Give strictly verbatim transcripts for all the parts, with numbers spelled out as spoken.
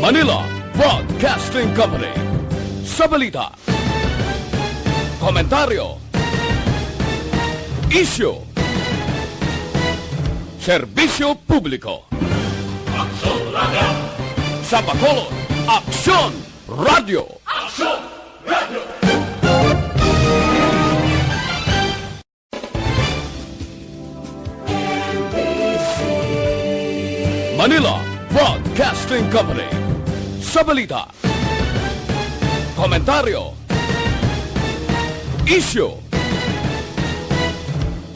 Manila Broadcasting Company. Sa balita, komentaryo, isyu, serbisyo publiko. Aksyon Radio! Sa Bacolod, Aksyon Radio! Aksyon Radio! Manila Broadcasting Company. Sa balita, komentaryo, isyu,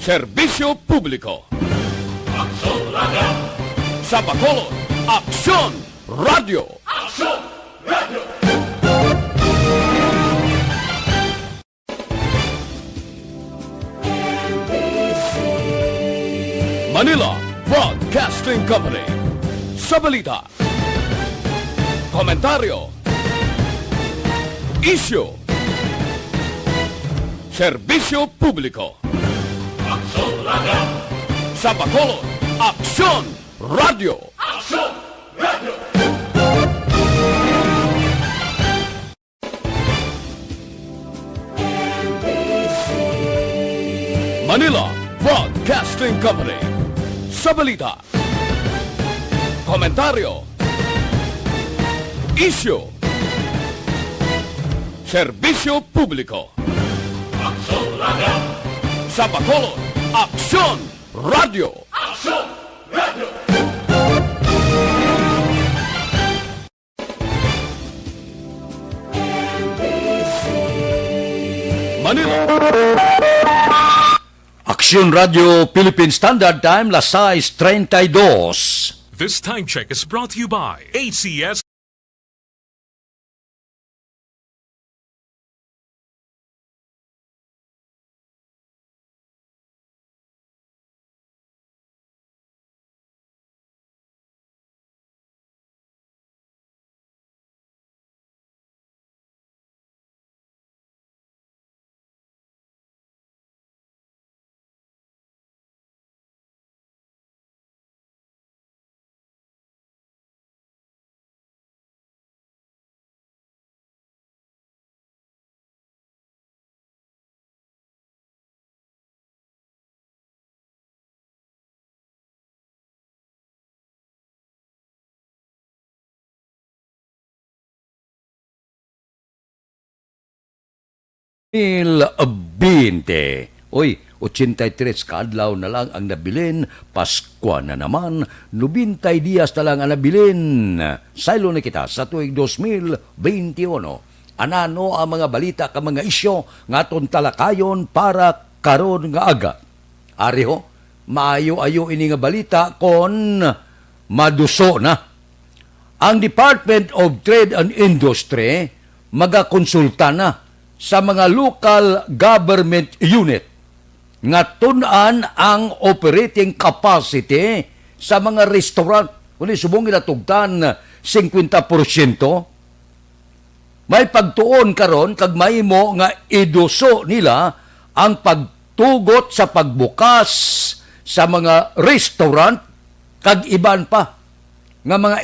serbisyo publiko. Aksyon Radio! Sa Bacolod, Aksyon Radio! Aksyon Radio! Manila Broadcasting Company. Sa balita, komentaryo, isyu, serbisyo publiko. Aksyon Radio! Sa Bacolod, Aksyon Radio! Aksyon Radio! Manila Broadcasting Company. Sa balita, komentaryo, isyu, serbisyo publiko. Aksyon Radio! Sa Bacolod, Aksyon Radio! Aksyon Radio! Manila. Aksyon Radio Philippine Standard Time, las sais treinta y dos. This time check is brought to you by A C S. Mil binte. Uy, ochenta y tres ka adlaw na lang ang nabilin, Paskwa na naman, nobenta y dias na lang ang nabilin. Saylo na kita sa tuig dos mil bente uno. Anano ang mga balita ka mga isyu nga aton talakayon para karon nga aga? Ari ho, maayo-ayo ini nga balita kon maduso na. Ang Department of Trade and Industry magakonsulta na sa mga local government unit nga tun-an ang operating capacity sa mga restaurant. Kung subong ginatugtan, singkwenta porsyento. May pagtuon karon kag mahimo nga iduso nila ang pagtugot sa pagbukas sa mga restaurant kag iban pa nga mga